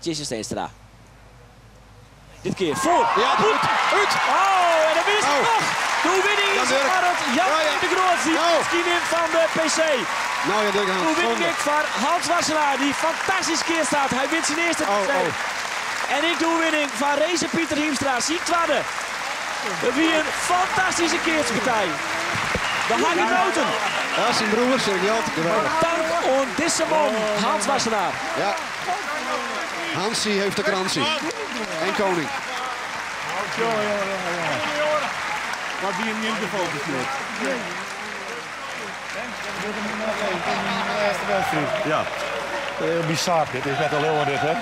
Tjisse Steenstra. Dit kear foar. Ja, Út! Út! Oh, en dan wist Oh. nog. De oerwinning is Jan Dirk. foar it Jan Ja, ja. de Groot. Die Nou. wint fan de PC. Nou ja, Dirk De Haan. oerwinning zonde. ik foar Hans Wassenaar, die fantastysk kear staat. Hy wint syn earste Oh, PC. oh. En ek de oerwinning fan Race Pieter Hiemstra, syn twadde. It wie in fantastyske keatspartij. We ha genoten. Ja, syn broer, Sirk Jant, geweldig. Tank oan dizze man, Hans Wassenaar. Ja. Hansie heeft de kransie. En koning. Jongen, jongen, jongen, jongen. Wat wie hem niet gefocust net? Eerste wedstrijd. Ja. Heel bizar, dit is net een leeuwen dit, hè?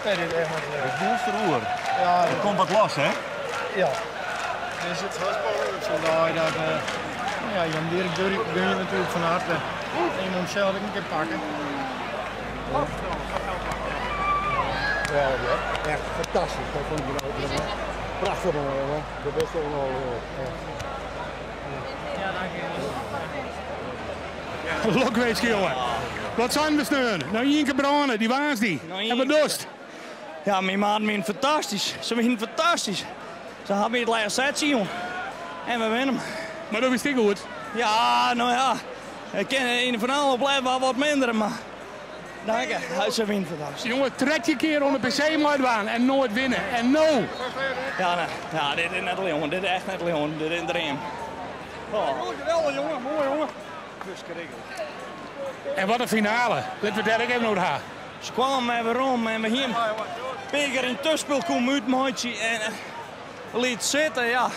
Nee, dit is echt wat leuk. Het monster oer. Ja, Er komt wat los, hè? ja. Dus het was spannend vandaag dat, ja, Jan Dirk gun je natuurlijk van harte. En je moet hem zelf ook een keer pakken. Ja, ja, echt fantastisch. Dat vond ik nou prachtig, jongen. De beste van al. Echt. Lokwinske, jongen. Wat zijn we steun? Nou, één keer branden, die was die. Nou, En wat dorst. Ja, mijn maat mijn fantastisch. Ze winnen fantastisch. Ze hebben het laatste setje, jong. En we winnen hem. Maar dat wist ik goed. Ja, nou ja. Ik ken in de finale blijven wel wat minder, maar... Dank je. Ze winnen fantastisch. Jongen, trek je keer onder PC maar en nooit winnen. En no. Ja, nee. Ja, dit is net jongen. Dit is echt net jongen. Dit is een dream. Oh. Geweldig, jongen. Mooi, jongen. En wat een finale. Laten we daar ook even over gaan. Ze kwamen weer om en we hier Peker in tussenspel komen uit, maatje. En liet zitten, ja.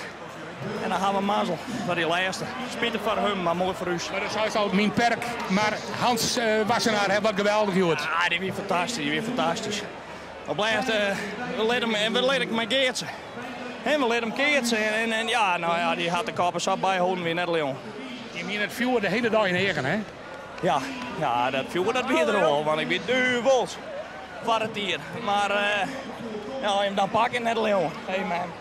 En dan gaan we mazzel voor die laatste. Spijtig voor hem, maar mooi voor u. Maar dat is al mijn perk. Maar Hans Wassenaar heeft wat geweldig gehoord. Ah, die weer fantastisch, die weer fantastisch. Op laatst, we lieten hem, en we lieten hem maar keertsen. En we lieten hem keertsen. En ja, nou ja, die had de kappers op bijhouden weer net Leon. Je meent het vuur de hele dag in Egen, hè? Ja, ja, dat vuur dat weer er al, want ik ben duivels voor het hier. Maar ja, hem dan pakken net Leon. Hey man.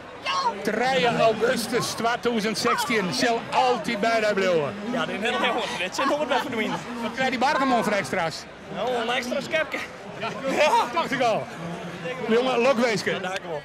3 augustus 2016 zal altijd bij daar blijven. Ja, dit is net Leon. Dit zit nog wat bij verdwijnen. Wat krijgt die Bargemon voor extra's? Nou, een extra schepje. Ja, dacht ik al. Jongen, lokweeske. Dank u wel.